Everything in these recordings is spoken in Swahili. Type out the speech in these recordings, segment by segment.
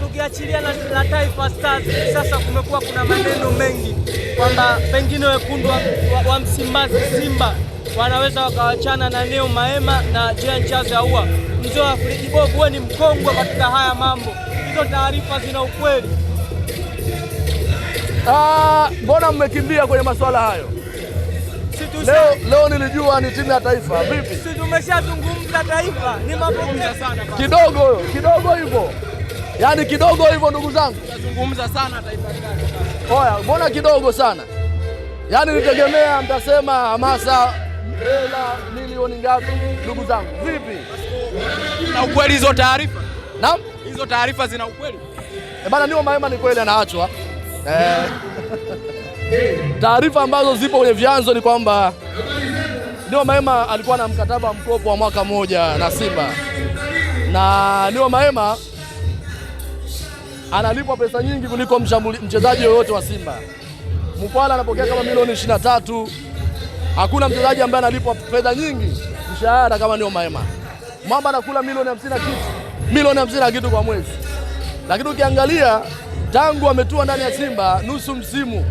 Tukiachilia na Taifa Stars, sasa kumekuwa kuna maneno mengi kwamba pengine wekundu wa Msimbazi Simba wanaweza wakawachana na Neo Maema na Jean Charles Ahoua. Mzee wa Friji Bob, wewe ni mkongwe katika haya mambo, hizo taarifa zina ukweli? Mbona mmekimbia kwenye masuala hayo? Leo nilijua ni timu ya taifa. Vipi? Si tumeshazungumza taifa ni mapokezi sana kidogo kidogo hivyo. Yaani kidogo hivyo ndugu zangu. Tunazungumza sana taifa gani? Oya, mbona kidogo sana? Yaani nitegemea mtasema hamasa hela milioni ngapi ndugu zangu. Vipi? Na ukweli hizo taarifa? Naam? Hizo taarifa zina ukweli? Bana Neo Maema ni kweli anaachwa. Taarifa ambazo zipo kwenye vyanzo ni kwamba Neo Maema alikuwa na mkataba mkopo wa mwaka mmoja na Simba, na Neo Maema analipwa pesa nyingi kuliko mchezaji yoyote wa Simba. Mkwala anapokea kama milioni 23. Hakuna mchezaji ambaye analipwa fedha nyingi mshahara kama Neo Maema. Mwamba anakula milioni 50 na kitu, milioni 50 na kitu kwa mwezi. Lakini ukiangalia tangu ametua ndani ya Simba nusu msimu,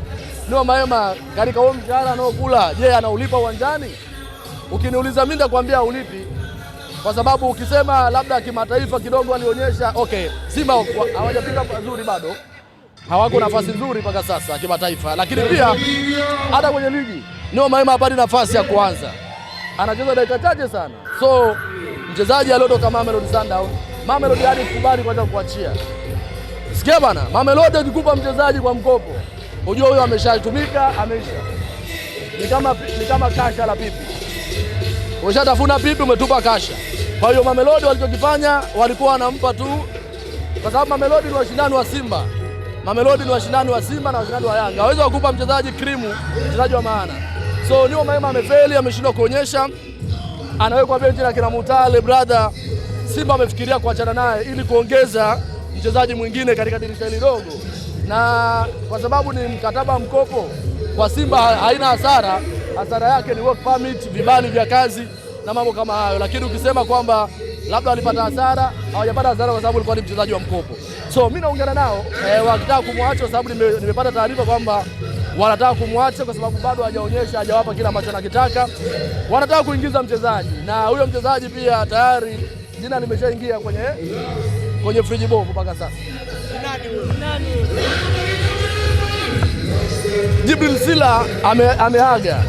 Neo Maema katika huo mshahara anaokula, je, anaulipa uwanjani? Ukiniuliza mimi nitakwambia ulipi, kwa sababu ukisema labda kimataifa kidogo alionyesha okay, Simba hawajafika pazuri bado, hawako nafasi nzuri mpaka sasa kimataifa, lakini pia hata kwenye ligi Neo Maema hapati nafasi ya kuanza, anacheza dakika chache sana. So mchezaji aliotoka Mamelodi Sundowns, Mamelodi hadi kukubali kwanza kuachia. Sikia bana, Mamelodi akikupa mchezaji kwa mkopo, unajua huyo ameshatumika, ameisha. Ni kama kasha la pipi. Ushatafuna pipi, umetupa kasha. Kwa hiyo Mamelodi walichokifanya walikuwa wanampa tu, kwa sababu Mamelodi ni washindani wa Simba. Mamelodi ni washindani wa Simba na washindani wa Yanga. Hawezi kukupa mchezaji krimu, mchezaji wa maana. So Neo Maema amefeli, ameshindwa kuonyesha, anawekwa benchi na kina Mutale brother. Simba amefikiria kuachana naye ili kuongeza mchezaji mwingine katika dirisha hili dogo, na kwa sababu ni mkataba mkopo kwa Simba haina hasara. Hasara yake ni work permit, vibali vya kazi na mambo kama hayo, lakini ukisema kwamba labda walipata hasara, hawajapata hasara kwa sababu alikuwa ni mchezaji wa mkopo. So mimi naungana nao wakitaka kumwacha, kwa sababu nimepata taarifa kwamba wanataka kumwacha kwa sababu bado hajaonyesha, hajawapa kila ambacho anakitaka. Wanataka kuingiza mchezaji, na huyo mchezaji pia tayari jina limeshaingia kwenye friji bovu mpaka sasa. Nani? Jibril Sila ameaga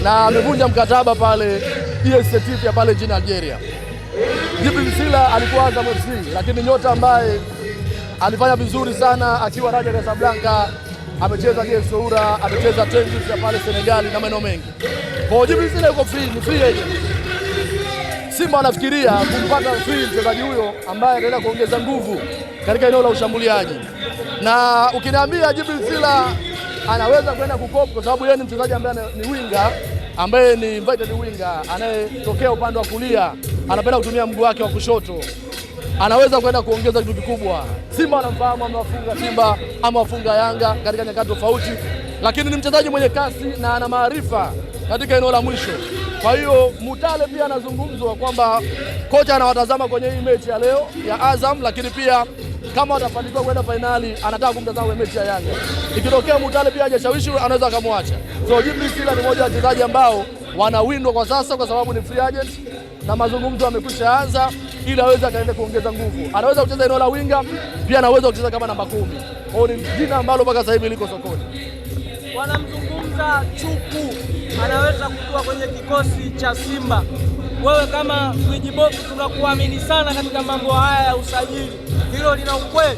na amevunja mkataba pale ES Setif ya pale nchini Algeria. Jibril Sila alikuwa Azam FC, lakini nyota ambaye alifanya vizuri sana akiwa Raja Casablanca, amecheza JS Saoura, amecheza Tennis ya pale Senegali na maeneo mengi. Kwa hiyo Jibril Sila yuko free, ni free agent. Simba anafikiria kumpata free mchezaji huyo ambaye ataenda kuongeza nguvu katika eneo la ushambuliaji. Na ukiniambia Jibril Sila anaweza kwenda kukopa, kwa sababu yeye ni mchezaji ambaye ni winga, ambaye ni invited winger, anayetokea upande wa kulia, anapenda kutumia mguu wake wa kushoto, anaweza kwenda kuongeza kitu kikubwa. Simba anamfahamu, amewafunga Simba, amewafunga Yanga katika nyakati tofauti, lakini ni mchezaji mwenye kasi na ana maarifa katika eneo la mwisho. Kwa hiyo Mutale pia anazungumzwa kwamba kocha anawatazama kwenye hii mechi ya leo ya Azam, lakini pia kama watafanikiwa kwenda fainali anataka kumtazama kwenye mechi ya Yanga. Ikitokea Mutale pia hajashawishi, anaweza akamwacha. So Jibril Sila ni mmoja wa wachezaji ambao wanawindwa kwa sasa kwa sababu ni free agent na mazungumzo yamekwisha anza ili aweze akaenda kuongeza nguvu. Anaweza kucheza eneo la winga, pia anaweza kucheza kama namba 10. Kwa hiyo ni jina ambalo mpaka sasa hivi liko sokoni. Wanamzungumza Chuku anaweza kutua kwenye kikosi cha Simba. Wewe kama Friji Bovu tunakuamini sana katika mambo haya ya usajili, hilo lina ukweli?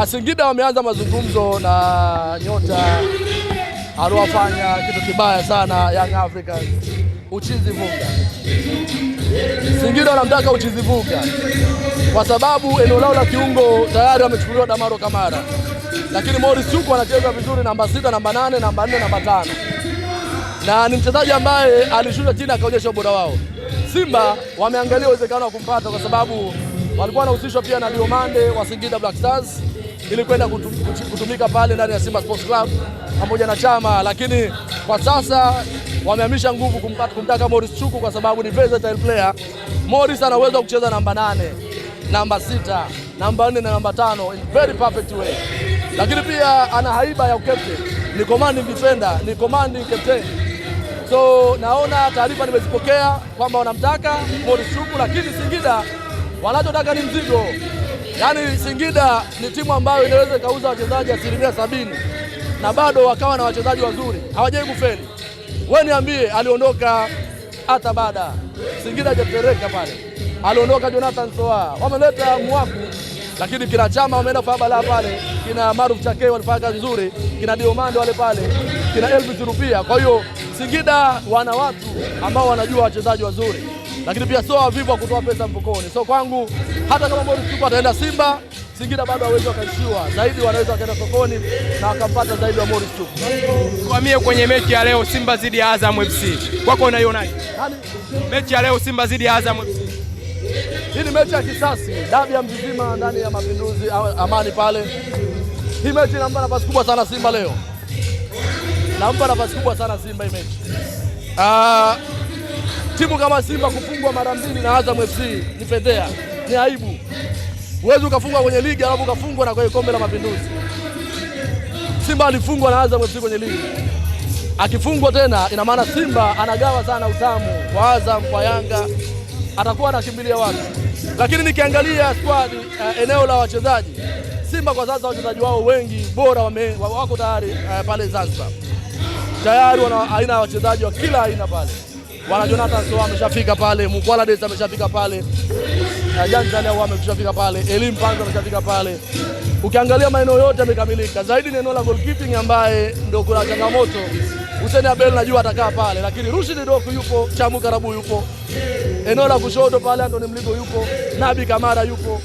Singida wameanza mazungumzo na nyota aliwafanya kitu kibaya sana Young Africans, Uchizi Vunga. Singida wanamtaka Uchizi Vunga kwa sababu eneo lao la kiungo tayari wamechukuliwa Damaro Kamara, lakini Morris Chuku anacheza vizuri namba 6, namba 8, namba 4, namba 5, na ni mchezaji ambaye alishuka chini akaonyesha ubora wao. Simba wameangalia uwezekano wa kumpata kwa sababu walikuwa wanahusishwa pia na Diomande wa Singida Black Stars ili kwenda kutumika pale ndani ya Simba Sports Club pamoja na Chama, lakini kwa sasa wamehamisha nguvu kumtaka Morris Chuku kwa sababu ni versatile player. Morris ana uwezo wa kucheza namba 8, namba 6, namba 4 na namba 5 in very perfect way, lakini pia ana haiba ya ukapteni, ni commanding defender, ni commanding captain. So naona taarifa nimezipokea kwamba wanamtaka Morris Chuku, lakini Singida wanachotaka ni mzigo. Yaani Singida ni timu ambayo inaweza ikauza wachezaji 70% na bado wakawa na wachezaji wazuri, hawajai kufeli. Wewe niambie, aliondoka Atabada, Singida hajatereka pale, aliondoka Jonathan Soa, wameleta Mwaku, lakini kina Chama wameenda kufanya balaa pale, kina Maruf Chake walifanya kazi nzuri, kina Diomande wale pale, kina Elvis Rupia. Kwa hiyo Singida wana watu ambao wanajua wachezaji wazuri, lakini pia sio wavivu wa kutoa pesa mfukoni. So kwangu hata kama Morris Chuku ataenda Simba, Singida bado hawezi wakaishiwa zaidi, wanaweza wakaenda sokoni na wakampata zaidi wa Morris Chuku. Tuhamie kwenye mechi ya leo Simba dhidi ya Azam FC. Kwako unaionaje? Nani? Mechi ya leo Simba dhidi ya Azam FC. Hii ni mechi ya kisasi, dabi ya Mzizima ndani ya Mapinduzi Amani pale. Hii mechi inampa nafasi kubwa sana Simba leo, nampa nafasi kubwa sana Simba hii mechi. Timu kama Simba kufungwa mara mbili na Azam FC ni fedhea, ni aibu. Huwezi ukafungwa kwenye ligi alafu ukafungwa na kwenye kombe la Mapinduzi. Simba alifungwa na Azam FC kwenye ligi, akifungwa tena ina maana Simba anagawa sana utamu kwa Azam, kwa Yanga, atakuwa anakimbilia wapi? Lakini nikiangalia squad eneo la wachezaji Simba kwa sasa wachezaji wao wengi bora wako tayari pale Zanzibar tayari wana aina ya wachezaji wa kila aina pale. Wana Jonathan Soa ameshafika pale, Mukwala Des ameshafika pale, Janjan Ahoua ameshafika pale, Elim Panzo ameshafika pale. Ukiangalia maeneo yote yamekamilika, zaidi ni eneo la goalkeeping ambaye ndio kuna changamoto. Hussein Abel najua atakaa pale, lakini Rushine Doku yupo, Chamu Karabu yupo, eneo la kushoto pale Anthony Mligo yupo, Nabi Kamara yupo,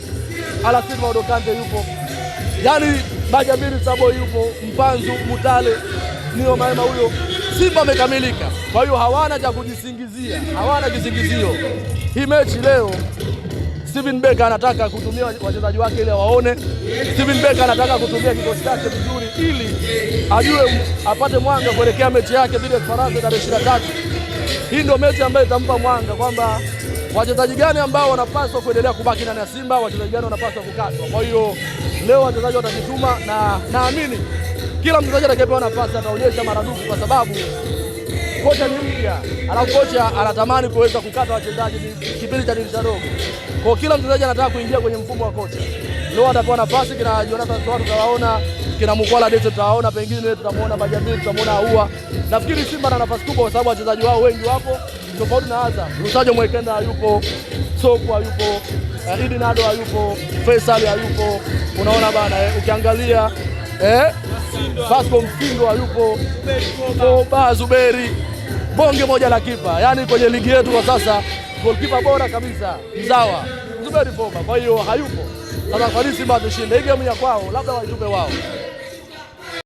Alasiri Maodo Kante yupo, yaani Bajabiri Sabo yupo, Mpanzu Mutale Nio Maema huyo. Simba amekamilika, kwa hiyo hawana cha kujisingizia, hawana kisingizio. Hii mechi leo Steven Becker anataka kutumia wachezaji wake ili waone. Steven Becker anataka kutumia kikosi chake vizuri ili ajue apate mwanga kuelekea mechi yake dhidi ya Faransa tarehe 23. Hii ndio mechi ambayo itampa mwanga kwamba wachezaji gani ambao wanapaswa kuendelea kubaki ndani ya Simba, wachezaji gani wanapaswa kukatwa. Kwa hiyo leo wachezaji watajituma, na naamini kila mchezaji atakayepewa nafasi ataonyesha maradufu, kwa sababu kocha ni mpya, alafu kocha anatamani kuweza kukata wachezaji kipindi cha dirisha dogo. Kwa kila mchezaji anataka kuingia kwenye mfumo wa kocha. Leo atapewa nafasi, kina Jonathan Soa tutawaona, kina Mukwala Dese tutawaona, pengine tutamuona Bajabiri, tutamuona Ahoua. Nafikiri Simba ana nafasi kubwa kwa sababu wachezaji wao wengi wapo, tofauti na Azam. Lusajo Mwekenda hayupo, Sokwa hayupo, Idi Nado hayupo, Faisal hayupo. Unaona bana, ukiangalia Pascal Msindo hayupo, Koba Zuberi, bonge moja la kipa. Yaani kwenye ligi yetu kwa sasa goalkeeper bora kabisa mzawa Zuberi Foba, kwa hiyo hayupo. Sasa kwa nini Simba tushinde hii game ya kwao? Labda waitupe wao.